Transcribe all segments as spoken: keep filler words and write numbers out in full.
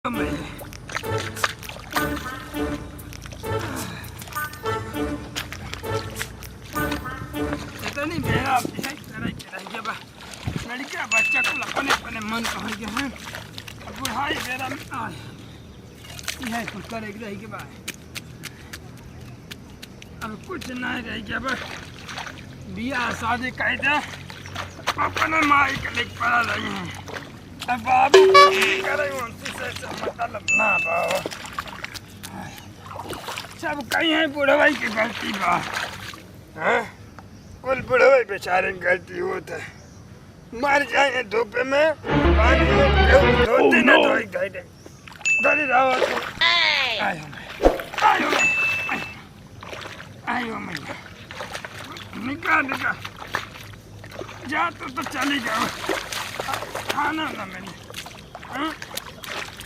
इतनी बेरा अब यही करे के रह गया बा। लड़का बच्चा कुल अपने अपने मन के होइ गए हैं। अब बुढ़ाई बेरा में आए, यही कुल करे के रह गया बा। अब कुछ नहीं रह गया बा। बियाह शादी कर दे, अपने माई के लेके पड़ा रही हैं। अब बाबू कुछ भी करे, उनसे से, से मतलब ना बा। सब कहीं है बुढ़वाई की गलती बा। हाँ? कुल बुढ़वाई बेचारे की गलती होत है। मर जाए धूप में, पानी में, केहू धोती ना धोई गए। गली रहो तो। आयो मैं, आयो मैं, आयो मैं। निकाल, निकाल। जा तो, तो चली जाओ। खाना ना मिले। हाँ?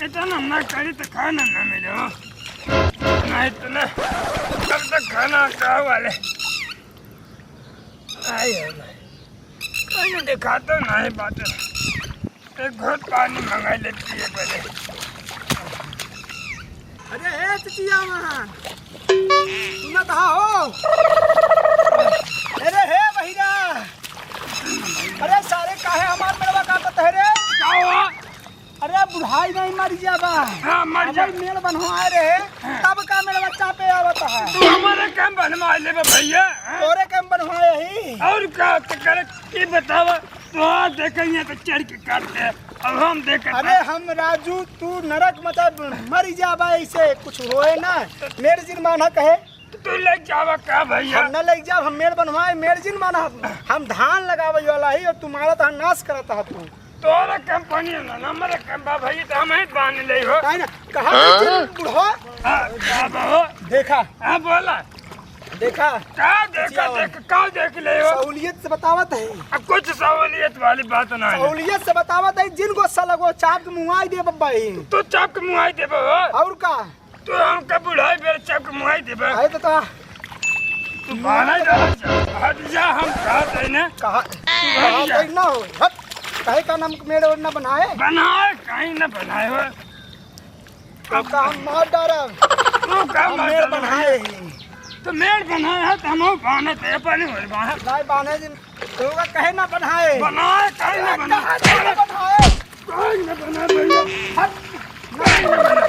इतना ना करी तो खाना ना मिले हो। नहीं तो ना, तब तक खाना का वाले। आयो मैं। कहीं देखा तो नहीं बात। एक घोट पानी मंगा लेती है पहले। अरे हे चिचिया वहाँ, सुनत हा हो? अरे हे बहिरा, अरे सारे काहे हमार मेड़वा काटत है रे? का हुआ? अरे बुढ़ाई नहीं मर गया बा। हाँ, मर अबे जा। मेड़ बनवाए रहे, हाँ। तब का मेड़वा चापे आवत है? तू हमारे काम बनवा ले बे भैया, हाँ? तोरे काम बनवाए ही। और का तो करे, ये बतावा। तो हाँ, देखे, यहाँ तो चढ़ के काट दे। अब हम देखे अरे तो हम राजू, तू नरक मचा, मर जाबा ऐसे, कुछ होए ना। मेड़ जिन माना कहे। तू ले जावा का भैया? हम ना ले जाब, हम मेड़ बनवाए, मेड़ जिन माना। हम धान लगावे वाला ही और तुम्हारा तो नाश करत हा तू। तोरा कंपनी ना, ना मेरा कंपा भैया, तो हम ही बांध ले हो। नहीं ना, कहा हाँ? बुढ़वा? हाँ, का बा हो? देखा। हाँ, बोला। देखा। का देखा, अच्छा। देख, का देख ले हो? सहूलियत से बतावत है। अब कुछ सहूलियत वाली बात ना है। सहूलियत से बतावत है, जिन गुस्सा लगो, चाप के मुआई दे बब्बा ही। तू चाप के मुआई दे बब्बा। और का? तू हमका बुढ़ाई बेर चाप के मुआई दे बब्बा। अरे तो, तो तू बाहर जा, हट जा, हम कहत है ना। कहा, तू हट कहा जा। ना हो, हट। कहे का नाम मेड़ ओड़ ना बनाए? बनाए, कहीं ना बनाए हो। अब का हम मार डारब। तू का हम मार मेड़ डारब? बनाए ही। तो मेड़ बनाए है, तो हम बांधत है, पानी भर बांधत। नहीं बांधे जी, तू का कहे ना बनाए। बनाए, कहीं ना बनाए। कहे ना बनाए। कहीं ना बनाए भैया। हट। कहीं ना बनाए।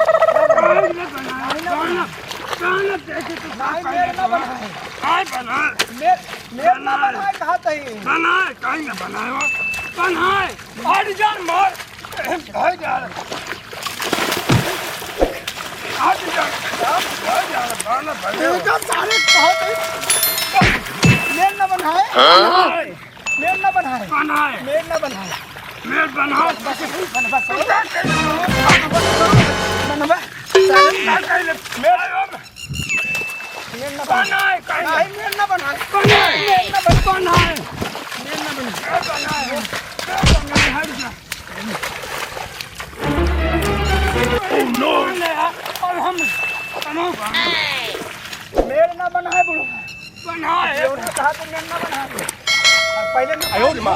कहीं ना बनाए। कहीं ना, कहीं ना देखे तो नहीं, मेड़ ना बनाए। नहीं बनाए। मेड़, मेड़ ना बनाए। बनाए, कहा तही। बनाए, कहीं ना बनाए हो। बनाए। हट जा, मार। भाई जा रहा। आज जा, भाई जा रहा, भाई जा रहा। देखो सारे बहुत ही मेल ना बनाए। हाँ? मेल ना बनाए। बनाए। मेल ना बनाए। मेल बनाओ। बस, बस, बस, बस। क्या कर रहे हो? बनवा। सारे क्या कर ले? मेल मेड़ ना बनाए। बनाए, काहे ना? नहीं, मेड़ ना बनाए। बनाए। मेड़ ना बन-, बनाए। मेड़ ना बनाए। मेड़ बनाए, हट जा। Oh, no! ले आ, अब हम बनाओ, बनाओ। मेड़ ना बनाए, बुढ़वा। बनाए। ये उन्हें कहा तो मेड़ ना बनाए। पहले ना आयो रे माँ।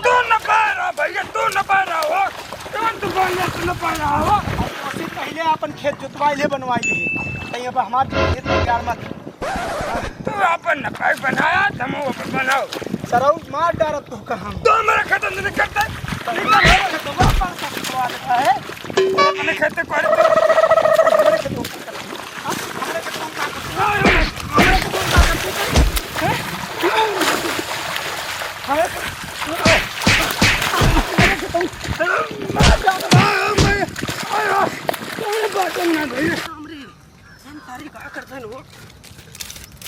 तू न पा रहा भैया, तू न पा रहा हो। कौन तू बोल रहा, तू न पा रहा हो? अब तो से पहले अपन खेत जोतवाई ले, बनवाई ले। कहीं अब हमार खेत में प्यार मत। तू अपन न पाई बनाया, तमो अपन बनाओ। सरऊ मार डारत तो का हम। तू हमारा खेत में नहीं करता। तो हमारा खेत में बड़ा पार का करवा लेता है। अपने खेत को हमारे खेत में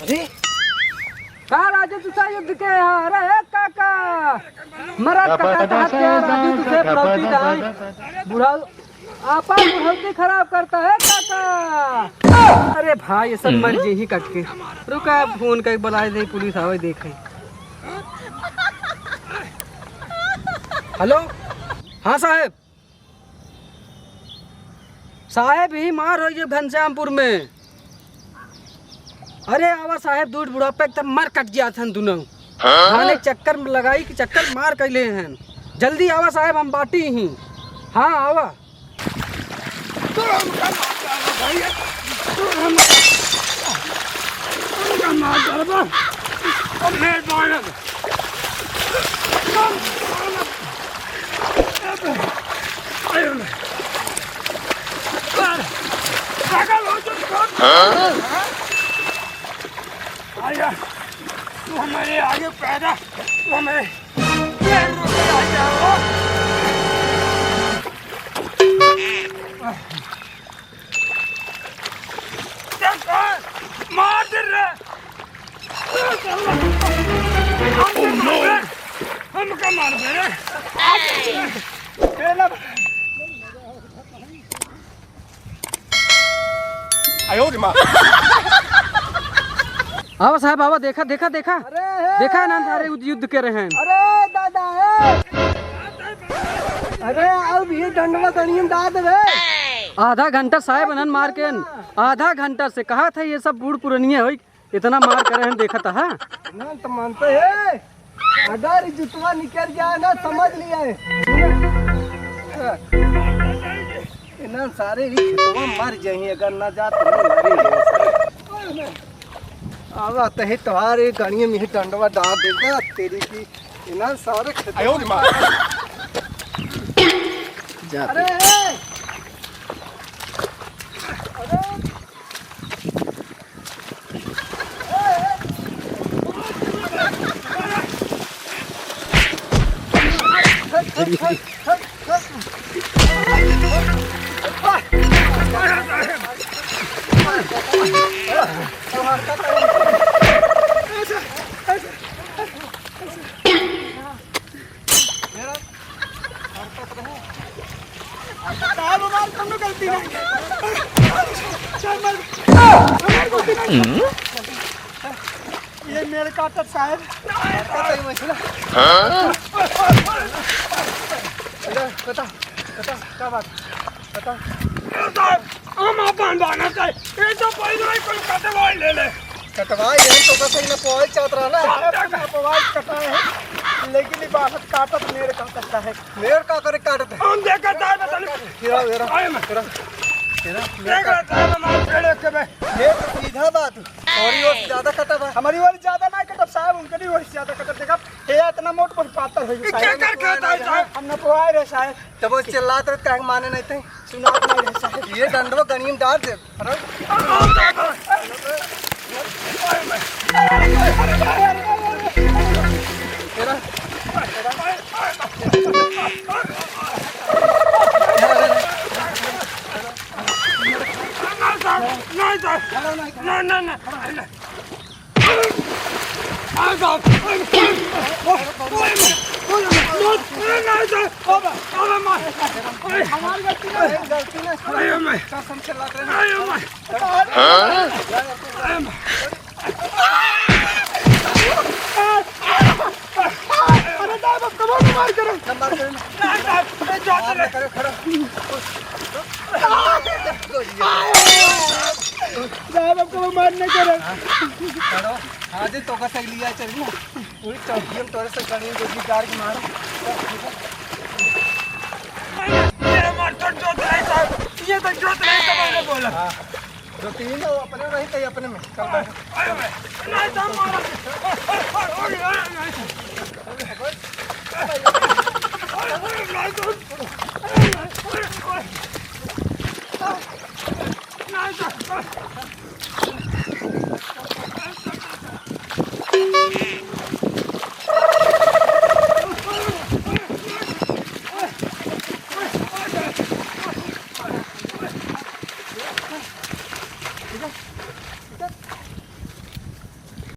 अरे का राजू, तू सा युद्ध के यहाँ? अरे ए काका, मरद का कहता हत्या, राजू तू से बुढ़ौती का है। बुढ़ा आपन बुढ़ौती खराब करता है काका। अरे भाई, ये सब मर जी ही कट के। रुका, फोन करके बुलाए दे, पुलिस आवे देखे। हेलो, हाँ साहेब। साहेब, ही मार होइ गए घनश्यामपुर में। अरे आवा साहेब, दूर बुढ़ापे एकदम मर कट गया था दुनों। हाँ? थाने चक्कर में लगाई कि चक्कर मार कैले हैं। जल्दी आवा साहेब, हम बाटी ही। हाँ, आवा। हम, हम का मार डरबा। अब मैं बानब। हम बानब। अब, आयो ना। पर, पागल हो तो छोड़। हाँ? आया, तू हमारे आगे पैदा, तू हमारे पैर में आ जाओ। चल, चल, मार दे रे। हमका मार दे रे। हमका मार दे रे। आवा साहब, आवा, देखा, देखा, देखा। अरे, हे। देखा ना, सारे युद्ध, युद्ध कर रहे हैं। अरे दादा, हे। अरे, अब ये डंडवा गणियम डाल दे बे। आधा घंटा साहब, इन्हन मार के, आधा घंटा से कहा था, ये सब बूढ़ पुरनिया होई, इतना मार करे हैं, देखा था, हाँ? ना तो मानते हैं। अगर ई जुतवा निकल जाए ना, समझ लिया है। इन्हन सारे ही खेतवा मर जाही, अगर ना जात तो मरी जाए सारे। आवा तही तोहार एक गणिये में ही डंडवा डाल देगा, तेरी की इन्हन सारे खेतवा आयो रे माँ। मर जाते। अरे, अरे। ये मेड़ काटत साहेब। बता, बता, का बात? बता। हम अपन बाना चाहे। ये तो कोई नहीं, कोई कटवाई ले ले। कटवाई ले, तो बस इन्हें पोल चाहत रहा ना। हाँ, देखा। अपना पोल कटा है, लेकिन ये बात काटत मेड़ काटत साहेब। मेड़ का करे काटत है? हम देखा साहेब, बता ले। हेरा, हेरा, आए मैं। हेरा, हेरा, मेड़ देखा का साहेब, हमारे पेड़ के बे। ये तो सीधा बात। हमारी ओर से ज्यादा कटा बा। हमारी ओर ज्यादा ना कटब साहेब, उनके भी ओर से ज्यादा कटब। देखा, हे इतना मोट पर पातर हो गया। क्या कर खाता है साहेब? हम नपवाए रहे साहेब। तब वो चिल्लात रहे, काहे माने नहीं थे? सुनात नहीं रहे साहेब। ये डंडवा गणियम डाल दे। अरे। तेरा। नहीं, नहीं, नहीं। हमारी गलती नहीं है। गलती नहीं। कसम से लड़ रहे हैं। अरे साहब, अब कबो न मार करे। न मार करे ना। ना, ना, ए, जात मार ले। करे, खड़ा। साहब, अब कबो मार न करे। हाँ, खड़ा। हाँ, जे तो का सही लिया, चल ना। पूरी चौकी हम तोरे से करेंगे, जो भी गाड़ के मारो। ये मार, तो जोत रहे साहब। ये तो जोत रहे, तो मैंने बोला। हाँ। दो तीन वो अपने में रही, कहीं अपने में। चल बैठ। अरे भाई, नहीं, दम मारो।